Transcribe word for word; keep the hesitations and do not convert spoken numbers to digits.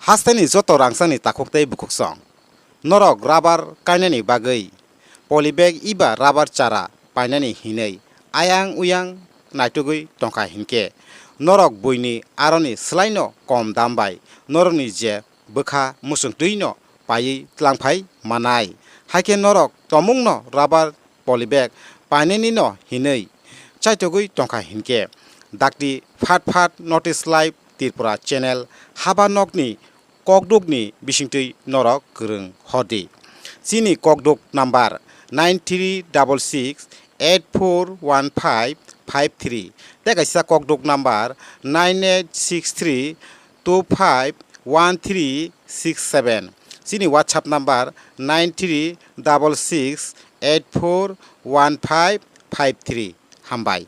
Hasteni joto rangchakni takhuk tei bukhuksong, norok rabar kainani bagwi polybag eba rabar chara painani hinwi ayang uyang naitugwi tongkha hinkhe, norok buini aroni swlaino kom dam bai norokni je bwkha muchungtwino paiwi tlangphai manai. Haikhe norok tomungno rabar polybag painanino hinwi chaitogwi tongkha hinkhe, dakti phat phat Notice Live Tripura channel haba nokni kokdukni bisingtwi norok kwrwng hordi. Chini kokduk number nine three double six eight four one five five three tei kaisa kokduk number nine eight six three two five one three six seven. Chini WhatsApp number nine three double six eight four one five five three. Hambai.